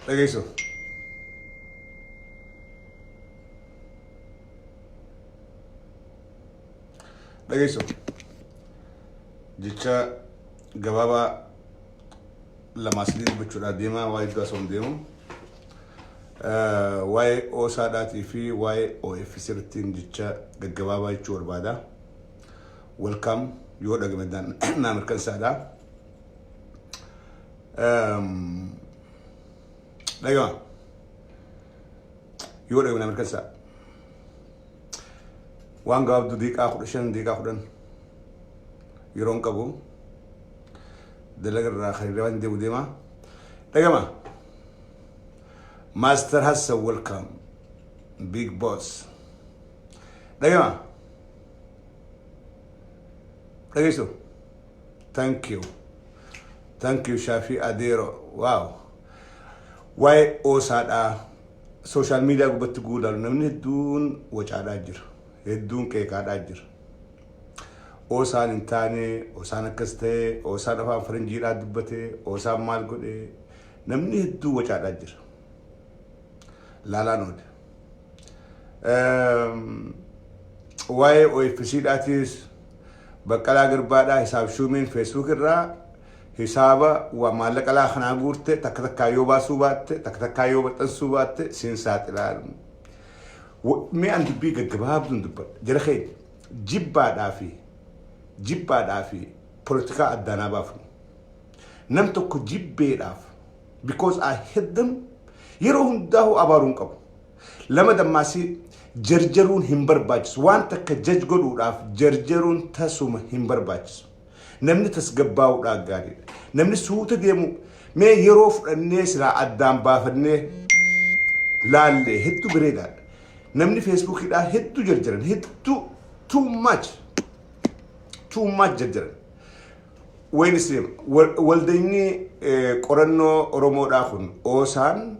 Dhageessu. Dhageessu. Jecha gabaabaa lamaa sadii dubbachuudhaaf deemaa waa'ee iddoo asoo deemu. Waa'ee OSAdhaatii fi waa'ee OFC irrattiin jecha gaggabaabaa jechuu barbaada. Welcome, yoo dhagame naa mirkansaadha. Dhagama. Yoo dhagame naa mirkansaa. Waan gabaabduu daqiiqaa 15, daqiiqaa 10 yeroon qabu, dalaga irraa kan irraa deemu deema. Dhagama. Master Hassan, welcome. Big boss. Dhagama. Dhageessu. Thank you. Thank you, Shafi Adeero. Wow. Waa'ee OSAdhaa social media gubbatti guulaalu namni hedduun wacaadhaa jira. Hedduun qeeqaadhaa jira. OSAn hin taane, OSAn akkas ta'e, OSAn afaan faranjiidhaa dubbate, OSAn maal godhe, namni hedduu wacaadhaa jira. Laalaan oole. Waa'ee OFC dhaatis Baqqalaa Garbaadhaa hisaab shuumiin Facebook irraa hisaaba waa maallaqa laa kanaa guurte takka takkaa yoo baasuu baatte, takka takkaa yoo maxxansuu baatte siin saaxilaa. Mee an dubbii gaggabaabduun dubbadha. Jara keenya, jibbaadhaa fi poolitikaa addaanaa baafnu. Nam tokko jibbeedhaaf, because I hate them, yeroo hundaa'uu abaaruun qabu. Lama dammaasii jarjaruun hin barbaachisu. Waan takka jaj godhuudhaaf jarjaruun tasuma hin barbaachisu. Namni tasgabbaa'uudhaan gaariidha. Namni suuta deemu, mee yeroo fudhannee silaa addaan baafannee laallee hedduu bareedaadha. Namni Facebookiidhaa hedduu jarjaran, hedduu, too much, too much jarjaran. Wayin deema. Waldeenyi qorannoo Oromoodhaa kun, OSAn,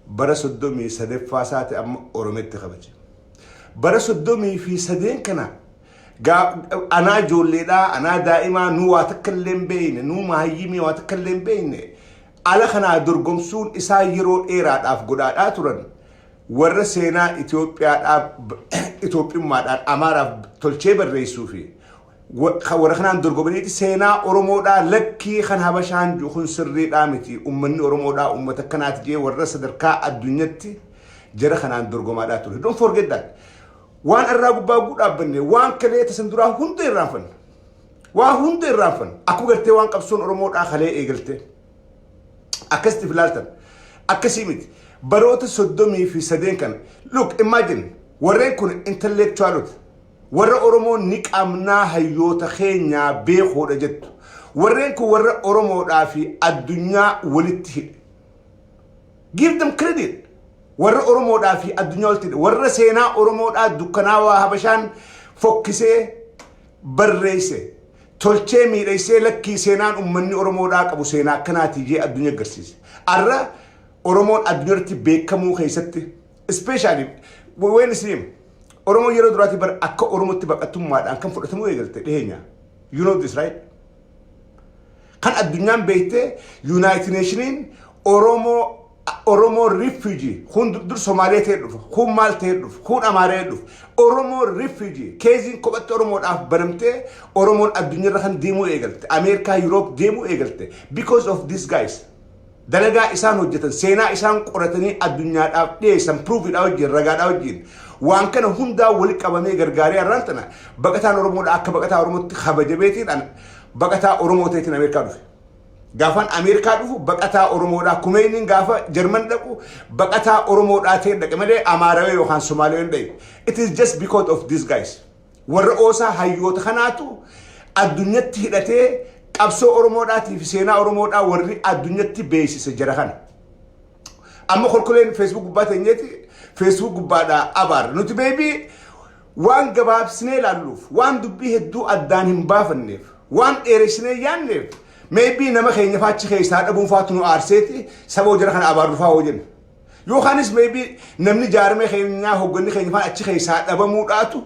bara 33ffaa isaati amma Oromeetti kabaje. Bara 33 kana anaa ijoolleedhaa, anaa daa'imaa, nuu waa takka illee hin beekne, nuu maayyimii waa takka illee hin beekne, ala kanaa dorgomsuun isaa yeroo dheeraadhaaf godhaadhaa turan warra seenaa Itoophiyaadhaaf Itoophiyummaadhaan Amaaraaf tolchee barreessuu fi warra kanaan dorgomaniiti seenaa Oromoodhaa lakkii kan Habashaan jiru kun sirriidhaa miti, uummanni Oromoodhaa uummata akkanaati jee warra sadarkaa addunyaatti jara kanaan dorgomaadhaa ture. Don't forget that. Waan irraa gubbaa guu dhaabbanne, waan kalee tasan duraa hunda irraanfanne. Waa hunda irraanfanne. Akkuma gartee waan qabsoon Oromoodhaa kalee eegalte. Akkasitti filaaltan. Akkasii miti. Baroota 33 kana. Look, imagine, warreen kun intellectualota. Warra Oromoon ni qabnaa, hayyoota keenyaa beekuudha jettu. Warreen kun warra Oromoodhaa fi addunyaa walitti hidhe. Give them credit. Warra Oromoodhaa fi addunyaa walitti hidhe. Warra seenaa Oromoodhaa dukkanaawaa Habashaan fokkisee barreesse. Tolchee miidhagsee, lakkii, seenaan uummanni Oromoodhaa qabu seenaa akkanaati jee addunyaa agarsiise. Arra Oromoon addunyaa irratti beekamuu keessatti, especially when isin Oromoon yeroo duraati bara akka Oromootti baqattummaadhaan kan fudhatamuu eegalte dhiheenya. You know this, right? Kan addunyaan beektee United Nationiin Oromoo refugee kun dur Somaalee ta'e dhufa, kun maal ta'e dhufa, kun Amaaree dhufa. Oromoo refugee caseiin kophatti Oromoodhaaf banamtee Oromoon addunyaarra kan deemuu eegalte. Ameerikaa, Europe deemuu eegalte. Because of these guys. Dalagaa isaan hojjetan, seenaa isaan qoratanii addunyaadhaaf dhiyeessan, proofiidhaa wajjin, ragaadhaa wajjin. Waan kana hundaa wali qabamee gargaaree har'aan tana baqataan Oromoodhaa akka baqataa Oromootti kabajameetiin baqataa Oromoo ta'eetiin Ameerikaa dhufe. Gaafaan Ameerikaa dhufu baqataa Oromoodhaa, Kumeeniin gaafa Jarman dhaqu baqataa Oromoodhaa ta'e dhaqe malee Amaarawee yookaan Somaalee hin dhaqe. It is just because of these guys. Warra OSA hayyoota kanaatu addunyatti hidhatee qabsoo Oromoodhaatii fi seenaa Oromoodhaa warri addunyatti beeksise jara kana. Amma kolkoleen Facebook gubbaa teenyeeti Facebook gubbaadhaa abaara. Nuti beebii waan gabaabsinee ilaalluuf, waan dubbii hedduu addaan hin baafanneef, waan dheeressinee yaanneef, maybe nama keenya faachi keessaa dhabuun faatu nu aarseeti saba jara kana abaarru faa hojjenna. Yookaanis maybe namni jaarmee keenyaa, hoogganni keenya faan achi keessaa dhabamuudhaatu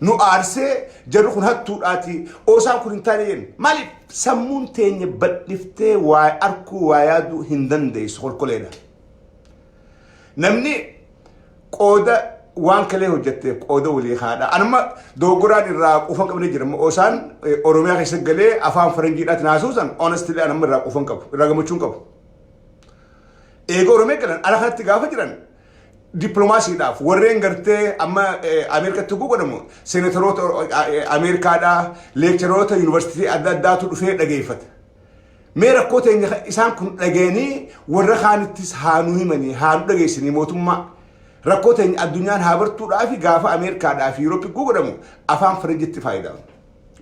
Nu aarsee jarri kun hattuudhaati. OSAn kun hin taane jenna. Maaliif sammuun teenya bal'iftee waa arkuu, waa yaaduu hin dandeessu, kolkoleedha. Namni qooda waan kalee hojjetteef qooda walii haadha. Anuma dogoggoraan irraa quufan qabne jira. OSAn Oromiyaa keessa galee afaan faranjiidhaatiin haasa'u honestly anuma irraa quufan qabu. Irraa gammachuun qabu. Eega Oromiyaa galan, ala kanatti gaafa jiran, dippiloomaasiidhaaf warreen gartee amma Ameerikatti godhamu, seenatoroota Ameerikaadhaa, lectureroota yuunivarsiitii adda addaatu dhufee dhageeffata. Mee rakkoo teenya isaan kun dhageenii warra kaanittis haa nu himanii, haa nu dhageessanii, mootummaa rakkoo teenya addunyaan haa bartuudhaa fi gaafa Ameerikaadhaa fi Yurooppii godhamu afaan faranjitti fayyadamu.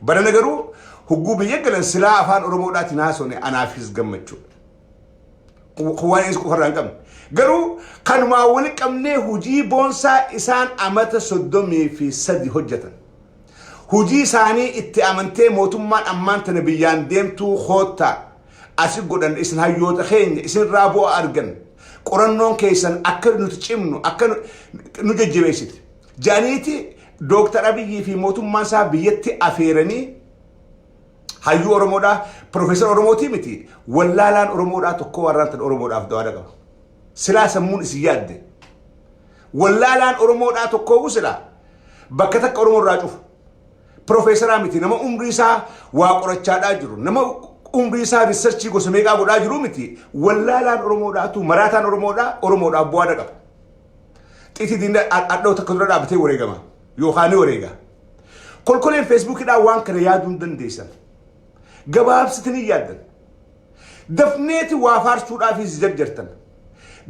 Barana garuu hugguu biyya galan silaa afaan Oromoodhaatiin haasofne anaafis gammachuudha. Waan inni qofarraa hin qabne. Garuu kanumaa wali qabnee hojii boonsaa isaan amata 33 hojjetan. Hojii isaanii itti amantee mootummaan ammaan tana biyyaan deemtuu koottaa asi godhan, isin hayyoota keenya, isin irraa bu'aa argan, qorannoon keessan akka nuti cimnu akka nu jajjabeessite. Jaaniiti Dooktar Abiyyii fi mootummaan isaa biyyatti afeeranii hayyuu Oromoodhaa, Profeesar Oromootii miti, wallaalaan Oromoodhaa tokko warraan tan Oromoodhaaf dawaadha qaba. Silaa sammuun isin yaadde. Wallaalaan Oromoodhaa tokkoo silaa bakka takka Oromoo irraa cufu. Profeesaraa miti, nama umrii isaa waa qorachaadhaa jiru, nama umrii isaa researchii gosa meeqaa godhaa jiru miti, wallaalaan Oromoodhaatu, maraataan Oromoodhaa Oromoodhaaf bu'aadha qaba. Xiitii diinaa adhoo takka dura dhaabbatee wareegama yookaan ni wareega. Kolkoleen Facebookiidhaan waan kana yaaduu hin dandeessan. Gabaabsitanii yaaddan. Dafneeti waa faarsuudhaafis jarjartan.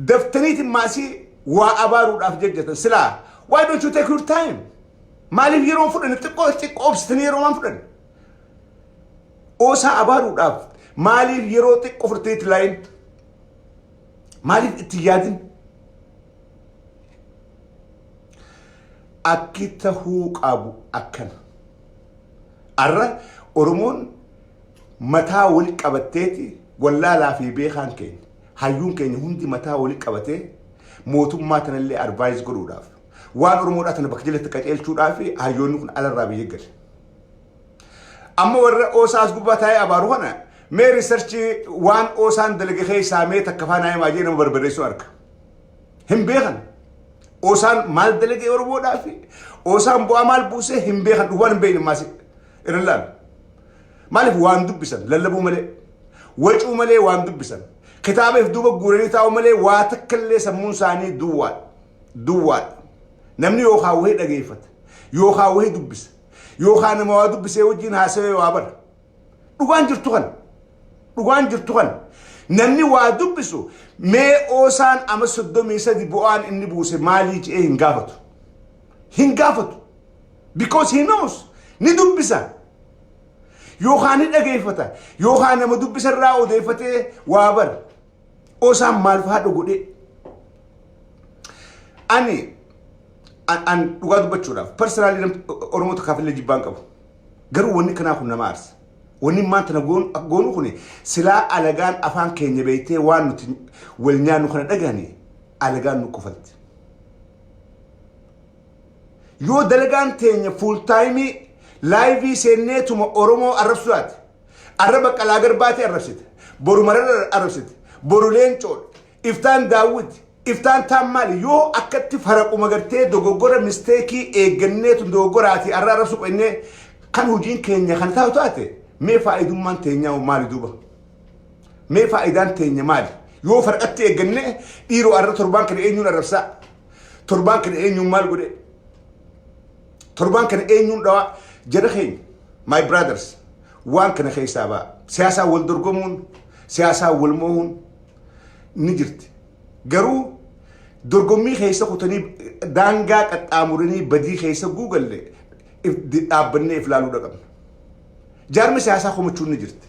Daftaniiti maasii waa abaaruudhaaf jarjartan. Silaa why don't you take your time? Maaliif yeroo fudhanne? Xiqqoo xiqqoo obsitanii yeroo waan fudhanne? OSA abaaruudhaaf maaliif yeroo xiqqoo fudhatanii laayin? Maaliif itti yaadin? Akki tahuu qabu akkana. Arra Oromoon mataa wali qabatteeti, wallaalaa fi beekaan keenya, hayyuun keenya hundi mataa wali qabatee mootummaa tanallee advise godhuudhaaf, waan Oromoodhaa tana bakka jalatti qaceelchuudhaaf hayyoonni kun alarraa biyya gale. Amma warra OSA as gubbaa taa'ee abaaru kana mee researchii waan OSAn dalage keessaa mee takka faanaa himaa jee nama barbadeessu arga. Hin beekan. OSAn maal dalage Oromoodhaaf, OSAn bu'aa maal buusee hin beekan, dhugaan hin beekne maasi irra laalu. Maaliif? Waan dubbisan lallabuu malee, wacuu malee, waan dubbisan kitaabeef duuba guuranii taa'u malee waa takkallee sammuun isaanii duwwaadha. Duwwaadha. Namni yookaan wahii dhageeffata, yookaan wahii dubbisa, yookaan nama waa dubbisee wajjin haasawee waa bara. Dhugaan jirtu kana. Dhugaan jirtu kana. Namni waa dubbisu mee OSAn ama 33 bu'aan inni buuse maalii je'ee hin gaafatu. Hin gaafatu. Because he knows. Ni dubbisa. Yookaan ni dhageeffata. Yookaan nama dubbisa irraa odeeffatee waa bara. OSAn maal fa'aa godhee. Ani an dhugaa dubbachuudhaaf personally Oromoo tokkaaf illee jibbaan qabu. Garuu wanni kanaa kun nama aarsa. Wanni maanta na goonu kun silaa alagaan afaan keenya beektee waan nuti wal nyaannu kana dhagahanii alagaan nu kofalti. Yoo dalagaan teenya full time live seenneetuma Oromoo arrabsu taate, arra Baqqalaa Garbaatee arrabsite, boru Marara arrabsite, boru Leencoodha, iftaan Daawwiti, iftaan taan maali, yoo akkatti faraquma gartee dogoggora mistakeii eegganneetu dogoggoraati arra arrabsu qennee kan hojiin keenya kan taatu taate, mee faayidummaan teenyaa maali duuba? Mee faayidaan teenya maali? Yoo farqatti eeggannee dhiiroo arra torbaan kana eenyuun arrabsaa? Torbaan kana eenyuun maal godhe? Torbaan kana eenyuun dhawaa? Jara keenya, my brothers, waan kana keessaa ba'a. Siyaasaa wal dorgomuun, siyaasaa wal moohuun ni jirti. Garuu dorgommii keessa kutanii daangaa qaxxaamuranii badii keessa guugalle dhaabbannee if ilaaluu qabna. Jaarmi siyaasaa komachuun ni jirti.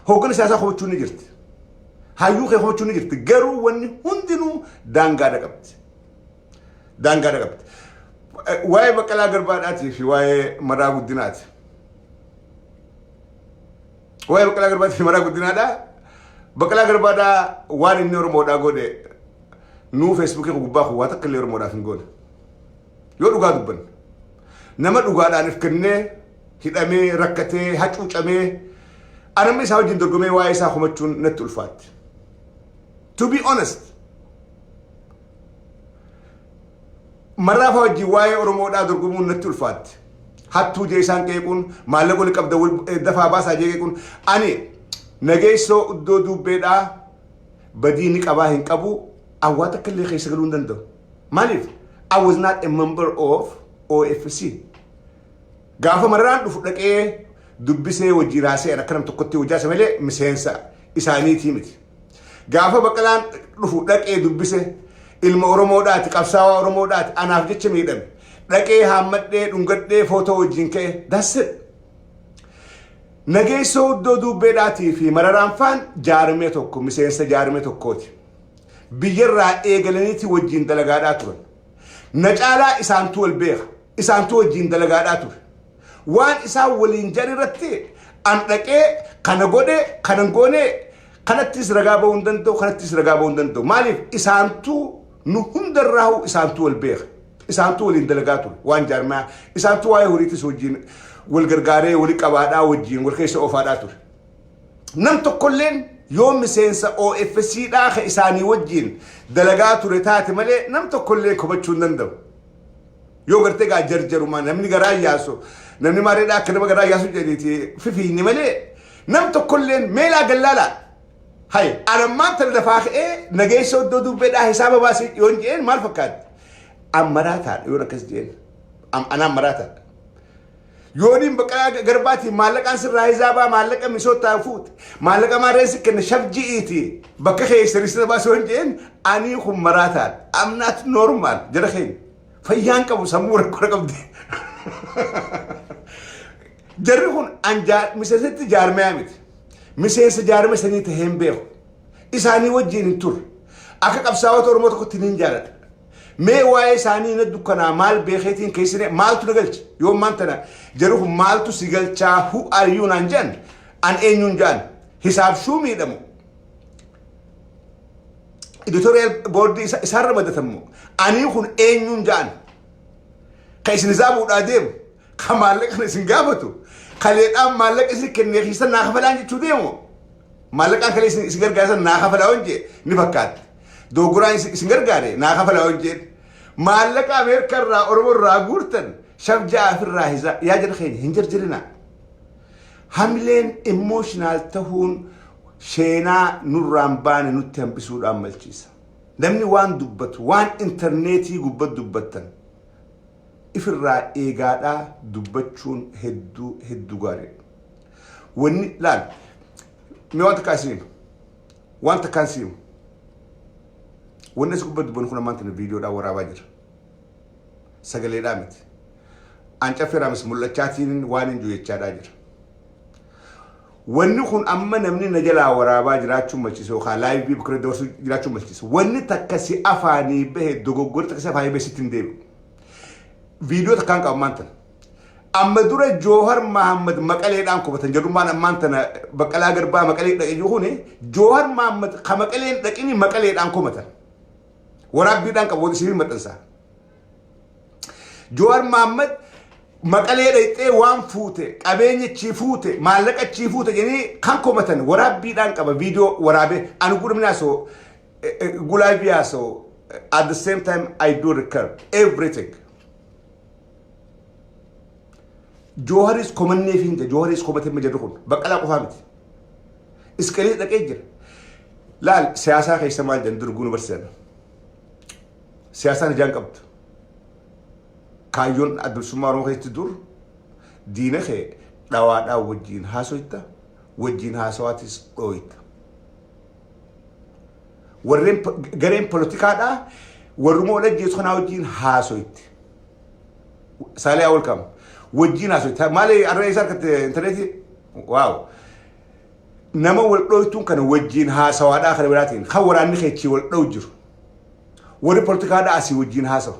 Hoogganni siyaasaa komachuun ni jirti. Hayyuu kee komachuun ni jirti. Garuu wanni hundinuu daangaadha qabdi. Daangaadha qabdi. Waa'ee Baqqalaa Garbaadhaatii fi waa'ee Maraa Guddinaati. Waa'ee Baqqalaa Garbaatii fi Maraa Guddinaadhaa. Baqqalaa Garbaadhaa waan inni Oromoodhaa godhe nuu Facebookii gubbaa kun waa takka illee Oromoodhaaf hin goone. Yoo dhugaa dubbanne. Nama dhugaadhaan if kennee, hidhamee, rakkatee, hacuucamee, anamma isaa wajjin dorgomee waa'ee isaa komachuun natti ulfaatti. To be honest, Marraafaa wajjin waa'ee Oromoodhaa dorgomuun natti ulfaatti. Hattuu jee isaan qeequun, maallaqa wali qabda dafaa baasaa jee qeequun, ani Nageessoo Iddoo Duubbeedhaa badii ni qabaa hin qabu awwaa takka illee keessa galuu hin danda'u. Maaliif? I was not a member of OFC. Gaafa Mararaan dhufu dhaqee dubbisee wajjin haasa'e, akka nam tokkotti hojjaase malee miseensa isaaniitii miti. Gaafa Baqqalaan dhufu dhaqee dubbise, ilma Oromoodhaati, qabsaawaa Oromoodhaati, anaaf jecha miidhame. Dhaqee haammadhee, dhungadhee, footoo wajjin ka'e. That's it. Nageessoo Iddoo Duubbeedhaatii fi Mararaan faan jaarmee tokko, miseensa jaarmee tokkooti. Biyyarraa eegalaniiti wajjin dalagaadhaa turan. Na caalaa isaantu wal beeka. Isaantu wajjin dalagaadhaa ture. Waan isaan waliin jedhan irratti an dhaqee kana godhe, kana hin goone, kanattis ragaa ba'uu hin danda'u, kanattis ragaa ba'uu hin danda'u. Maaliif? Isaantu nu hundarraahu isaantu wal beeka. Isaantu waliin dalagaa ture waan jaarmaa, isaantu waa'ee horiitis wajjin wal gargaaree, wali qabaadhaa, wajjin wal keessa oofaadhaa ture. Nam tokkolleen yoo miseensa OFC dhaa ka isaanii wajjin dalagaa ture taate malee nam tokkollee komachuu hin danda'u. Yoo gartee gaa jarjaruma namni garaa yaasu, namni maareedhaa akka nama garaa yaasu jedheeti fifiinni malee, nam tokkolleen meelaa gallaalaa. Hay, anammaan tana lafaa ka'ee Nageessa Iddoo Dubbeedhaa hisaaba baasee yoon jedheen maal fakkaatti? An maraataadha yoon akkas jedheen. Anaan maraataadha. Yooniin Baqqalaa Garbaatiin maallaqaan sirraa hisaabaa, maallaqa misootaa fuute, maallaqa maarreen si kenne shafji'iiti bakka keessanii sirra baasee yoon jedheen, anii kun maraataadha. I'm not normal, jara keenya. Fayyaan qabu, sammuu rakkoo qabdi. Jarri kun an miseensatti jaarmayaa miti. Miseensa jaarma sanii tahee hin beeku. Isaanii wajjin hin turre. Akka qabsaa'ota Oromoo tokkotti niin jaaladha. Mee waa'ee isaanii na dukkanaa maal beekeetiin keessine, maaltu na galche? Yoo ammaan tana jarri kun maaltu si galchaa, who are you naan jedhan, an eenyuun jedhan? Hisaab shuumiidhamu. Editorial boardii isaan ramadatamu. Anii kun eenyuun jedhan? Ka isin hisaabuudhaa deemu, ka maallaqa kana isin gaafatu, kaleedhaan maallaqa isin kennee keessa naa kafalaan jechuu deemu. Maallaqaan kalee isin gargaarsan naa kafalaa hojjee ni fakkaatti. Doogoraan isin gargaare naa kafalaa hojjee. Maallaqa Ameerikaa irraa Oromoo irraa guurtan shafjaa ofirraa hisaa yaa jara keenya, hin jarjarinaa. Hamileen emotional ta'uun sheenaa nurraan baane nutti hambisuudhaan malchiisa. Namni waan dubbatu, waan intarneetii gubbat dubbattan ifirraa eegaadhaa dubbachuun hedduu hedduu gaariidha. Wanni laal, mee waan takkaa isin himu. Waan takkaan si himu. Wanni as gubbat dubbannu kun ammaan tana viidiyoodhaan waraabaa jira. Sagaleedhaa miti. An caffeeraamis mul'achaatiin waan hin jiru jechaadhaa jira. Wanni kun amma namni na jalaa waraabaa jiraachuun malchiisa yookaan live bakka dabarsuu jiraachuun malchiisa. Wanni takka si afaanii bahe, dogoggorri takka si afaanii bahe sitti hin deebi'u. Viidiyoo takkaan qaba ammaan tana. Amma dura Joohar Mahammad Maqaleedhaan qubatan jedhummaan ammaan tana Baqqalaa Garbaa Maqalee dhaqe jiru kuni, Joohar Mahammad ka Maqaleen dhaqini Maqaleedhaan komatan. Waraabbiidhaan qabu, wanta isin maxxansaa. Joohar Mahammad Maqalee dhaqxee waan fuute, qabeenya achii fuute, maallaqa achii fuute jedhanii kan komatan waraabbiidhaan qaba, viidiyoo waraabee ani gudumni haasoo gulaabii haasoo. At the same time I do record everything. Jooharis komannee fi hin jedhu, Jooharis komatee jedhu kun Baqqalaa qofaa miti. Isqelis dhaqee jira. Laal, siyaasaa keessa maal jedhan durguu nu barsiisan. Siyaasaan ijaan qabdu. Kaayyoon Adda Bilisummaa Oromoo keessatti dur diina kee dhawaadhaan wajjin haasoyta, wajjin haasawaatis dhooyta. Warreen gareen poolitikaadhaa warruma wal ajjeesu kanaa wajjin haasoyte. Saalee, welcome. Wajjin haasoyte. Maali, arra isa harkatte intarneetii? Wow. Nama wal dhooytuun kana wajjin haasawaadhaa kana biraatiin kan waraanni keechii wal dhowu jiru. Warri poolitikaadhaa asii wajjin haasawu.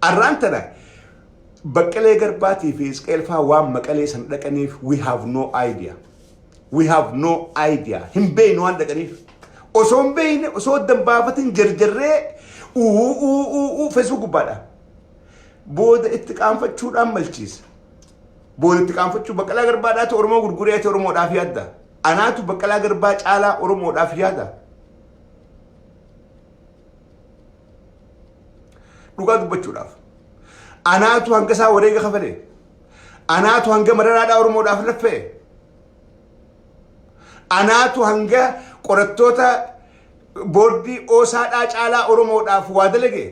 Arraan tana Baqqalee Garbaatii fi Isqeel faa waan Maqalee san dhaqaniif we have no idea. We have no idea. Hin beeknu waan dhaqaniif. Osoo hin beekne, osoo adda hin baafatin jarjarree uu uu uu uu Facebook gubbaadha. Booda itti qaanfachuudhaan malchiisa. Booda itti qaanfachuu Baqqalaa Garbaadhaatu Oromoo gurguree ati Oromoodhaaf yaadda. Anaatu Baqqalaa Garbaa caalaa Oromoodhaaf yaada. Dhugaa dubbachuudhaaf. Anaatu hanga isaa wareega kafale. Anaatu hanga mararaadhaa Oromoodhaaf laffee. Anaatu hanga qorattoota boordii oosaadhaa caalaa Oromoodhaaf waa dalage.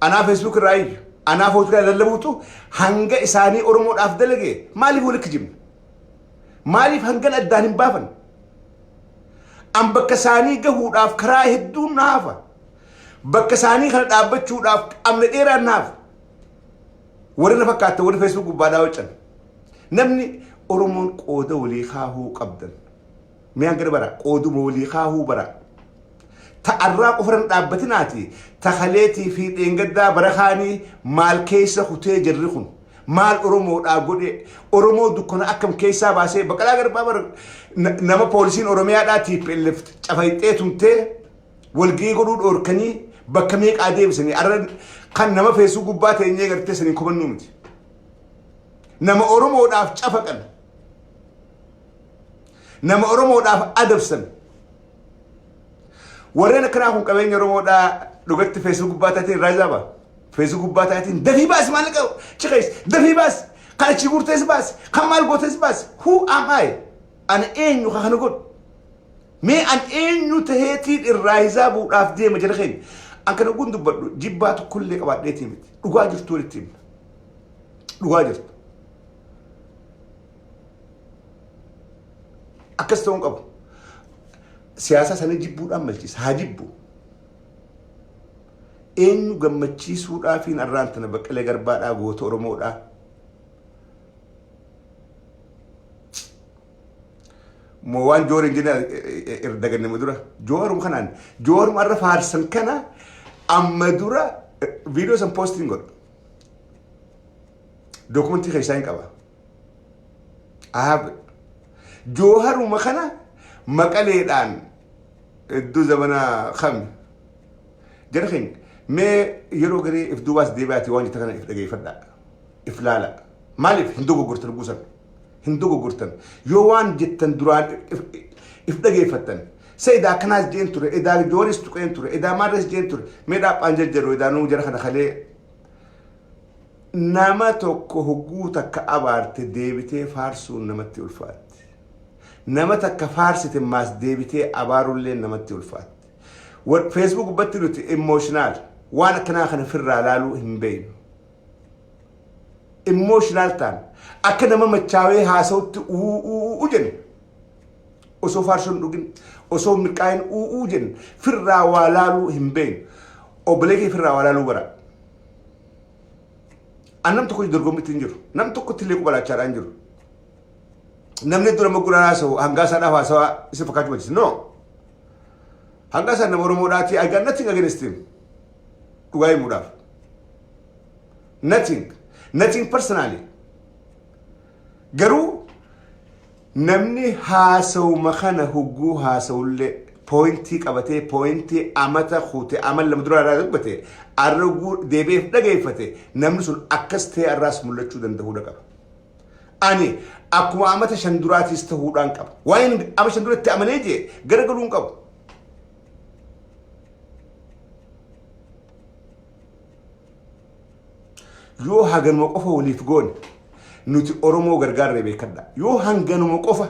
Anaa Facebook irraa iyyu. Anaa Facebook irraa lallabuutu hanga isaanii Oromoodhaaf dalage maaliif walitti kijibna? Maaliif hangan addaan hin baafan? An bakka isaanii gahuudhaaf karaa hedduun na hafa. Bakka isaanii kana dhaabbachuudhaaf amna dheeraan na hafa. Warri na fakkaatan warri Facebook gubbaadhaa hojjan. Namni Oromoon qooda walii kaahuu qabdan. Mee hangana bara qooduma walii kaahuu bara. Ta arraa qofa irra dhaabbatinaati ta kaleetii fi dheengaddaa bara kaanii maal keessa kutee jarri kun maal Oromoodhaa godhe Oromoo dukkana akkam keessaa baasee Baqqalaa Garbaa bara nama poolisiin Oromiyaadhaa TPLF cafayxee tumtee walgahii godhuu dhoorkanii bakka meeqaa deebisanii arra kan nama feesuu gubbaa teenyee gartee saniin komannuu miti. Nama Oromoodhaaf cafaqan nama Oromoodhaaf adabsan warreen akkanaa kun qabeenya Oromoodhaa dhugatti feesuu gubbaa taateen irraa jaaba. Feesuu gubbaa taateen dafii baasi maallaqa cikees dafii baasi kan achi guurtees baasi kan maal gootees baasi who am I ani eenyu ka kana godhu mee an eenyu taheetiin irraa hisaabuudhaaf deema jara keenya an kana gun dubbadhu jibbaa tokkollee qabaadheetii miti dhugaa jirtu walitti himna dhugaa jirtu akkas ta'uu hin qabu. Siyaasa sana jibbuudhaan malchiisa. Haa jibbu. Eenyu gammachiisuudhaafiin arraan tana Baqqalee Garbaadhaa goota Oromoodhaa. Moo waan Joor hin jenne irra daganname dura. Jooruma kanaan jooruma irra faarsan kana amma dura viidiyoo san poostiin godha. Dookumentii keessaa hin qaba. I have it. Jooharuma kana maqaleedhaan iddoo zamana kami. Jara keenya mee yeroo garee if duubaas deebi'aati waan jetta kana if dhageeffadhaa. If laala. Maaliif hin dogoggortan buusan? Hin dogoggortan. Yoo waan jettan duraan if dhageeffattan. Sa edaa akkanaas jeen ture, edaa jooris tuqeen ture, edaa maarres jeen ture. Mee dhaaphaan jajjaru edaa nuu jara kana kalee Nama tokko hogguu takka abaarte deebitee faarsuun namatti ulfaatti. Nama takka faarsite maas deebitee abaarullee namatti ulfaatti. Facebook gubbatti nuti emotional waan akkanaa kana firraa laaluu hin beeknu. Emotional ta'an akka nama machaawee haasa'utti uu jenna. Osoo faarsoon dhugin osoo mirqaayin uu jenna firraa waa laaluu hin beeknu. Obbolee kee firraa waa laaluu bara. An nam tokko dorgommitti hin jiru. Nam tokkotti illee quba laachaadhaa hin jiru. Namni dura magguraan haasa'u hangaa isaadhaaf haasawaa isa fakkaachuu barsiisa. No. Hangaa isaan nama Oromoodhaati I got nothing against him. Dhugaa himuudhaaf. Nothing. Nothing personally. Garuu namni haasawuma kana hugguu haasawullee pooyintii qabatee pooyintii amata kute amal lama dura irraa dubbate arraguu deebi'eef dhageeffate namni sun akkas ta'e arraas mul'achuu danda'uudha qaba. Ani akkuma amata 5 duraatiis ta'uudhaan qaba. Waan ama 5 duratti amanee jee garagaluu hin qabu. Yoo haganuma qofa waliif goone nuti Oromoo gargaarre beekadha. Yoo hanganuma qofa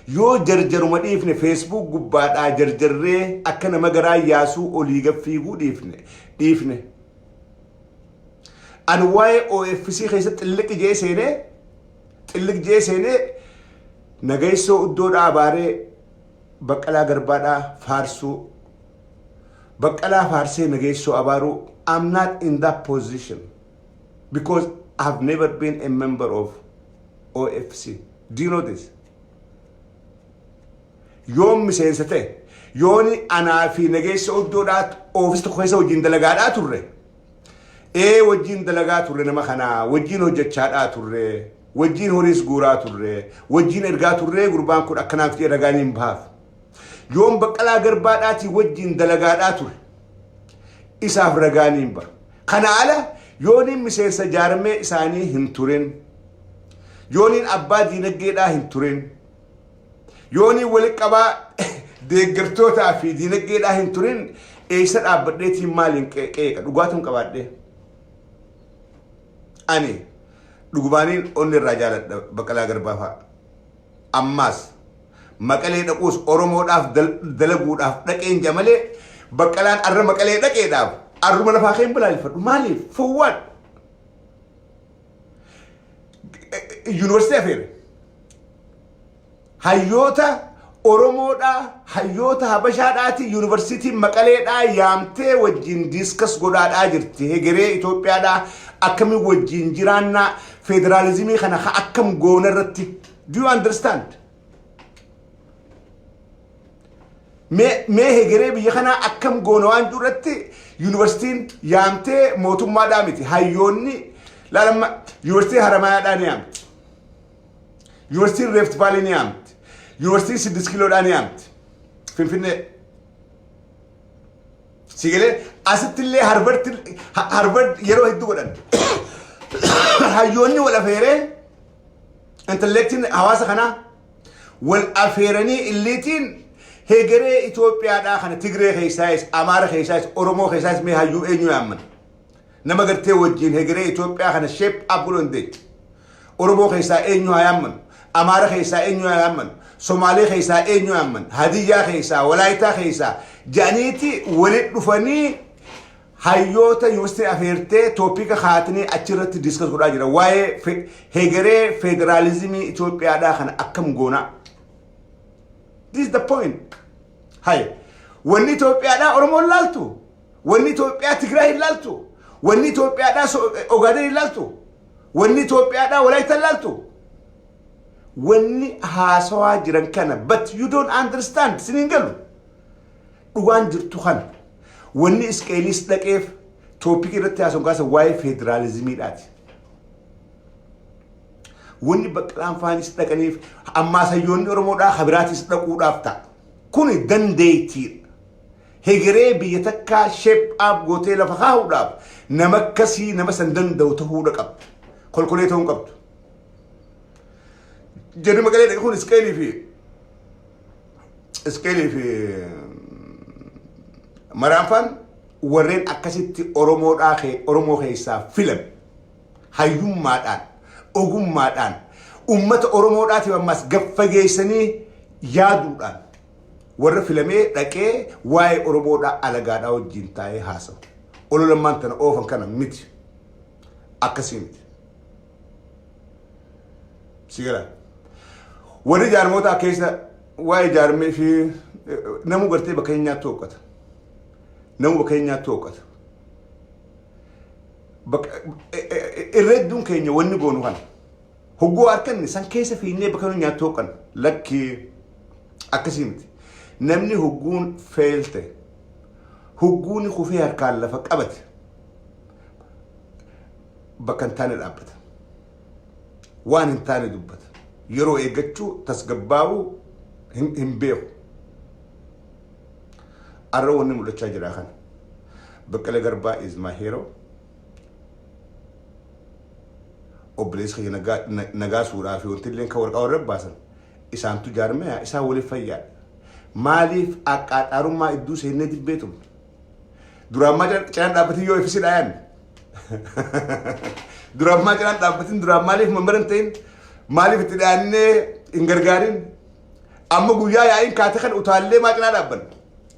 yoo jarjaruma dhiifne Facebook gubbaadhaa jarjarree akka nama garaa yaasuu olii gad fiiguu dhiifne dhiifne. Ani waa'ee OFC keessatti xilliqi jee seenee xilliq jee seenee nagaysoo iddoodhaa abaaree Baqqalaa Garbaadhaa faarsuu Baqqalaa faarsee Nageessoo abaaruu I'm not in that position because I've never been a member of OFC. Do you know this? Yoon miseensa ta'e yooni anaa fi Nageessoo iddoodhaa oofis tokko keessa wajjin dalagaadhaa turre. Ee wajjin dalagaa turre nama kanaa wajjin hojjechaadhaa turre wajjin horiis guuraa turre wajjin ergaa turre gurbaan kun akkanaaf jedhee ragaan hin bahaaf. Yoon Baqqalaa Garbaadhaatii wajjin dalagaadhaa ture. Isaaf ragaa niin baha. Kana ala Yooniin miseensa jaarmee isaanii hin turin, yooniin abbaa diinagdeedhaa hin turin, yooniin walitti qabaa deeggartootaa fi diinagdeedhaa hin turin, eessa dhaabbadheetiin maaliin qeeqa? Dhugaatuun qabaadhee. Ani dhugumaaniin onni irraa jaaladha Baqqalaa Garbaa fa'a. Ammaas Maqalee dhaquus Oromoodhaaf dalaguudhaaf dhaqeen ja malee, Baqqalaan arra Maqalee dhaqeedhaaf arruma lafaa keen balaaleffadhu. Maaliif? For what? Yuunivarsiitii afeere. Hayyoota Oromoodhaa, hayyoota Habashaadhaati yuunivarsiitiin Maqaleedhaa yaamtee wajjin discuss godhaadhaa jirti. Hegeree Itoophiyaadhaa akkamiin wajjin jiraannaa, federaalizimii kana akkam goona irratti. Do you understand? Mee hegeree biyya kanaa akkam goona waan jiru irratti yuunivarsiitiin yaamtee, mootummaadhaa miti, hayyoonni laalamma, yuunivarsiitii Haramayaadhaa ni yaamti. Yuunivarsiitiin Rift Valley ni yaamti. Yuunivarsiitiin 6 Kiiloodhaa ni yaamti. Finfinnee. Sigalee asitti illee Harvard yeroo hedduu godhan. Hayyoonni wal afeeree, intellectiin hawaasa kanaa wal afeeranii, illiitiin hegeree Itoophiyaadhaa kana Tigree keessaayis, Amaara keessaayis, Oromoo keessaayis mee hayyuu eenyu yaamman? Nama gartee wajjin hegeree Itoophiyaa kana shape up godhuu dandeechu. Oromoo keessaa eenyu haa yaamman? Amaara keessaa eenyu haa yaamman? Somaalee keessaa eenyu yaamman? Hadiyyaa keessaa, Walaayitaa keessaa jedhaniiti walitti dhufanii hayyoota yuunivarsiitii afeertee topica kaatanii achirratti discuss godhaa jira. Waa'ee hegeree federaalizimii Itoophiyaadhaa kana akkam goonaa? This is the point. Hay, wanni Itoophiyaadhaa Oromoon laaltu? Wanni Itoophiyaa Tigraay hin laaltu? Wanni Itoophiyaadhaa Ogaaden hin laaltu? Wanni Itoophiyaadhaa Walaayittaa hin laaltu? Wanni haasawaa jiran kana, but you don't understand, sin hin galu. Dhugaan jirtu kana. Wanni Isqeelis dhaqeef topic irratti haasawun kaasa waa'ee federaalizimiidhaati. Wanni Baqqalaan faanis dhaqaniif, ammaas hayyoonni Oromoodhaa habiraatis dhaquudhaaf ta'a. Kuni dandeettiidha. Hegeree biyya takkaa shape up gootee lafa kaa'uudhaaf nama akkasii, nama san danda'u ta'uudha qabdu. Kolkolee ta'uu hin qabdu. Jarri Maqalee dhaqe kun Isqeelii fi Maraanfaan warreen akkasitti Oromoodhaa Oromoo keessaa filame, hayyummaadhaan, ogummaadhaan, ummata Oromoodhaatiif ammas gaffageessanii yaaduudhaan warra filamee dhaqee waa'ee Oromoodhaa alagaadhaa wajjin taa'ee haasa'u. Ololammaan tana oofan kana miti. Akkasii miti. Si gala. Warri jaarmoota keessa waa'ee jaarmee fi namu gartee bakka hin nyaattu hooqqata. Namu bakka hin nyaattu hooqqata. Irra hedduun keenya wanni goonu kana. Hogguu harkanne san keessa fiinnee bakka nu nyaattu hooqqan, lakki, akkasii miti. Namni hogguun feelte, hogguun kufee harkaan lafa qabate, bakka hin taane dhaabbata. Waan hin taane dubbata. Yeroo eeggachuu, tasgabbaa'uu hin beeku. Arra wanni mul'achaa jira kana. Baqqalee Garbaa is my hero. Obboleessa kiyya nagaa suuraa fi wanti illee kan warqaa warra baasan isaantu jaarmaya isaan waliif fayyaadha. Maaliif aqqaaxaarummaa idduu seennee dibbee tumne? Duraan maa cinaan dhaabbatin yoo ifisi dhaayan? Duraan maa cinaan dhaabbatin? Duraan maaliif member hin ta'in? Maaliif itti dhiyaannee hin gargaarin? Amma guyyaa yaa'iin kaate kan utaallee maa cinaa dhaabban?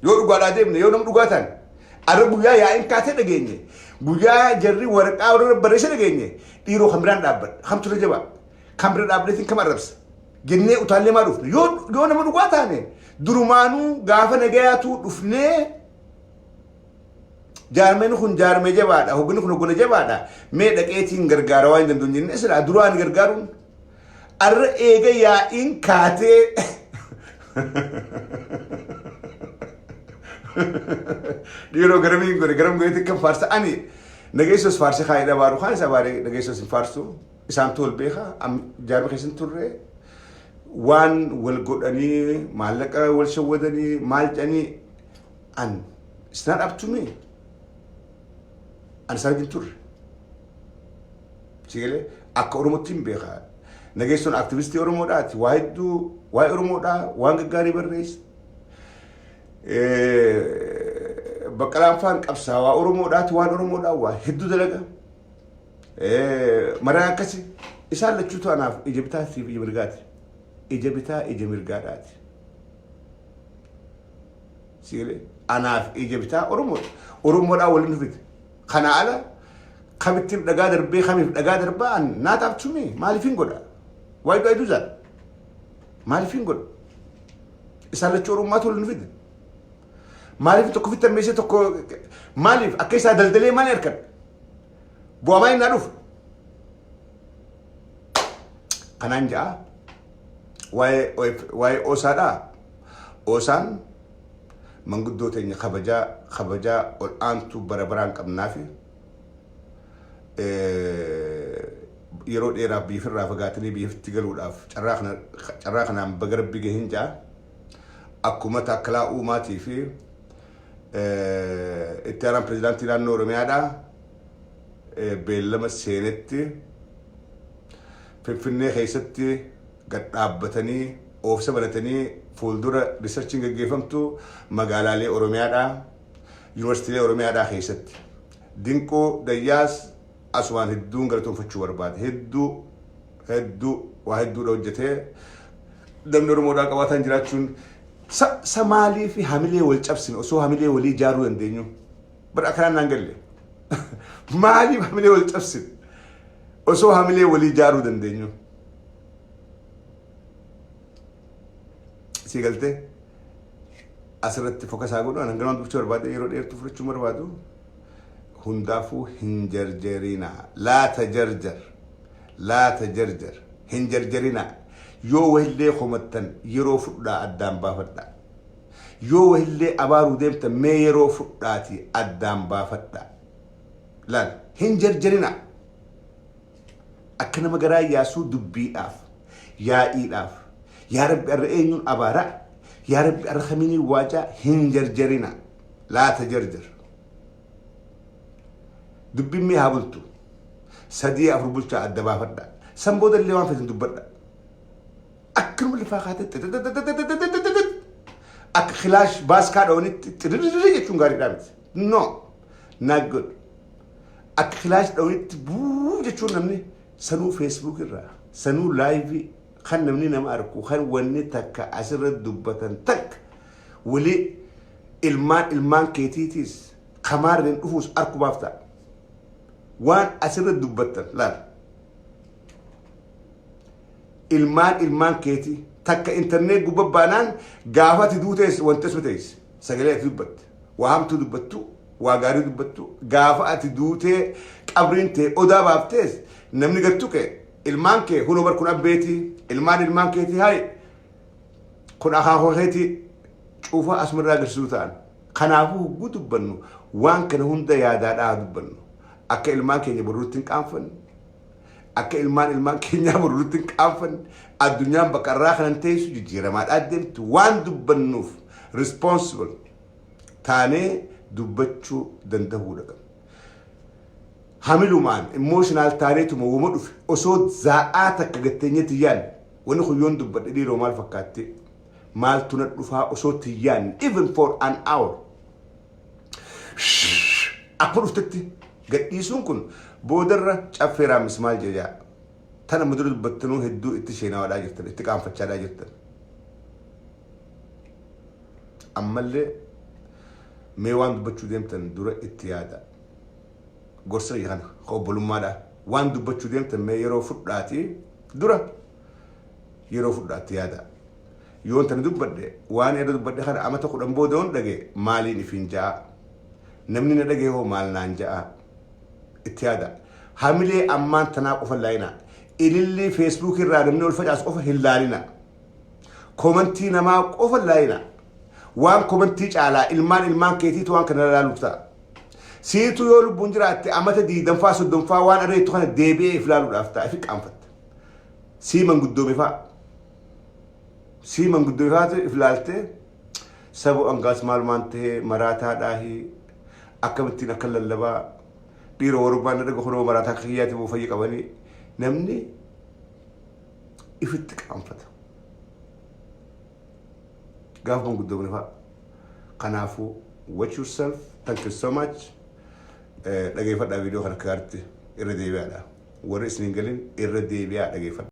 Yoo dhugaadhaa deemne, yoo nama dhugaa ta'an. Arra guyyaa yaa'iin kaatee dhageenye. Guyyaa jarri waraqaa warra barreesse dhageenye. Dhiiroo kan biraan dhaabbadha. Kamtu irra jabaa? Kan bira dhaabbateetiin kam arrabsa? Jennee utaallee maa dhufne? Yoo nama dhugaa taane, durumaanuu gaafa nagayaatu dhufnee, jaarmeen kun jaarmee jabaadha, hogganni kun hoggana jabaadha, mee dhaqeetiin gargaara waan hin dandeenye jennee silaa duraan gargaaruun, arra eega yaa'iin kaatee dhiiroo garamiin godhe, garam godheetti kan faarsa. Ani nageessos faarsa kaayee dhabaaru kaan isa baaree nageessos hin faarsu, isaantu wal beeka. Jaarma keessan turre, waan wal godhanii, maallaqa wal shawwadanii, maal jedhanii, an it's not up to me. Ani isaan wajjin turre. Sigalee akka Oromootti hin beekaa. Nageessoon aktivistii Oromoodhaati. Waa hedduu waa'ee Oromoodhaa waan gaggaarii barreessa. Baqqalaan faan qabsaawaa Oromoodhaati, waan Oromoodhaa waa hedduu dalaga. Maraan akkasi isaan lachuutu anaaf ija bitaatii fi ija mirgaati. Ija bitaa ija mirgaadhaati. Sigalee anaaf ija bitaa Oromoodha. Oromoodhaa waliin dhufite. Kana ala kamittiin dhagaa darbee kamiif dhagaa darbaa an not up to me. Maaliif hin godha? Why do I do that? Maaliif hin godha? Isaan lachuu Oromummaatu waliin fide. Maaliif tokko fitti ammeessee tokko maaliif akka isaa daldalee maali harkan? Bu'aa maali naa dhufu? Kanaan ja'a waa'ee OSAdhaa. OSAn manguddoo teenya kabajaa ol aantuu bara baraan qabnaafi yeroo dheeraaf biifirraa fagaatanii biifitti galuudhaaf carraa kanaan baga Rabbi gahin ja'a. Akkuma Taakkalaa Uumaatii fi itti aanaan pirezidaantii naannoo Oromiyaadhaa beellama seenetti Finfinnee keessatti gad dhaabbatanii oofisa banatanii fuuldura researchiin gaggeeffamtu magaalaalee Oromiyaadhaa, yuunivarsiitiilee Oromiyaadhaa keessatti. Dinquu Dayyaas asumaan hedduun galatoonfachuu barbaade. Hedduu hedduu waa hedduudha hojjetee namni Oromoodhaa qabaataan jiraachuun sa maalii fi hamilee wal cabsine osoo hamilee walii ijaaruu dandeenyu. Bara akkanaan naan galle. Maaliif hamilee wal cabsine osoo hamilee walii ijaaruu dandeenyu? Si galtee asirratti focus godhu anan ganama dubbachuu barbaade, yeroo dheertuu fudhachuu barbaadu. Hundaafuu hin jarjarinaa, laata jarjar, laata jarjar, hin jarjarinaa. Yoo wahillee komattan yeroo fudhaa addaan baafadhaa. Yoo wahillee abaaruu deemtan mee yeroo fudhaati addaan baafadhaa. Laal, hin jarjarinaa. Akka nama garaa yaasuu dubbiidhaaf, yaa'iidhaaf, yaa Rabbi arra eenyuun abaaraa, yaa Rabbi arra kamiinii waacaa, hin jarjarinaa. Laata jarjar. Dubbiin mee haa bultu. Sadii afur bulchaa adda baafadha. San booda illee waan feetan dubbadha. Akkanuma lafaa kaatee akka kilaash baaskaa dhawanitti xiriririi jechuun gaariidhaa miti. No, not good. Akka kilaash dhawanitti buu jechuun namni sanuu Facebook irraa, sanuu live kan namni nama arku, kan wanni takka asirra dubbatan takka walii ilmaan ilmaan keetiitiis kamaarreen dhufuus arkumaaf ta'a. Waan asirra dubbattan laal. Ilmaan ilmaan keetii takka internet gubbaa baanaan gaafa ati duutees wanti asuma teessi. Sagalee ati dubbatte. Waa hamtuu dubbattu, waa gaarii dubbattu, gaafa ati duutee qabriin tee odaa baaftees namni gattu kee ilmaan kee hunoo bar kun abbeetii, ilmaan ilmaan keetii hayi kun akaakuu keetii cuufaa asumarraa agarsiisuu ta'an. Kanaafuu hogguu dubbannu waan kana hunda yaadaadhaa dubbannu. Akka ilmaan keenya boruutti hin qaanfanne, akka ilmaan ilmaan keenyaa boruutti hin qaanfanne, addunyaan bakka irraa kanan teessu jijjiiramaadhaa deemtu, waan dubbannuuf responsible taanee dubbachuu danda'uudha qabna. Hamilumaan emotional taaneetuma wama dhufe osoo zaa'aa takka gatteenyetti yaadne, wanni kun yoon dubbadhe dhiiroo maal fakkaatti, maaltu na dhufaa osoo tiyyaan, even for an hour akkuma dhuftetti gadhiisuun kun boodarra caffee raammis maal jedhaa tana mudura dubbattanuu hedduu itti sheenawaadhaa jirtan, itti qaanfachaadhaa jirtan. Ammallee mee waan dubbachuu deemtan dura itti yaada. Gorsa kana obbolummaadha. Waan dubbachuu deemtan mee yeroo fudhaati, dura yeroo fudhaatti yaada. Yoon tana dubbadhe, waan irra dubbadhe kana amata 10 booda yoon dhage maaliin ifiin ja'a? Namni na dhage hoo maal naan ja'a? Itti yaada. Hamilee ammaan tanaa qofa hin laalina. Ilillii Facebook irraa namni ol facaasu qofa hin laalina. Commentii namaa qofa hin laalina. Waan commentii caalaa ilmaan ilmaan keetiitu waan kana laaluuf ta'a. Siitu yoo lubbuun jiraatte amata 20ffaa 30ffaa waan areettu kana deebi'ee if laaluudhaaf ta'a, ifi qaanfatta. Sii manguddoome fa'a. Sii manguddoome fa'aatu if laaltee sabu angaas maalumaan ta'ee maraataadhaahi, akkamittiin akka lallabaa dhiira warbaan na dhaga kunoo maraataa akka kiyyaatti moo fayya qabanii Namni ifitti qaanfata. Gaafa manguddoomne fa'a. Kanaafuu, watch yourself. Thank you so much. Dhageeffadhaa, viidiyoo kana kaarti irra deebi'aadha. Warri isin hin galin irra deebi'aa dhageeffadha.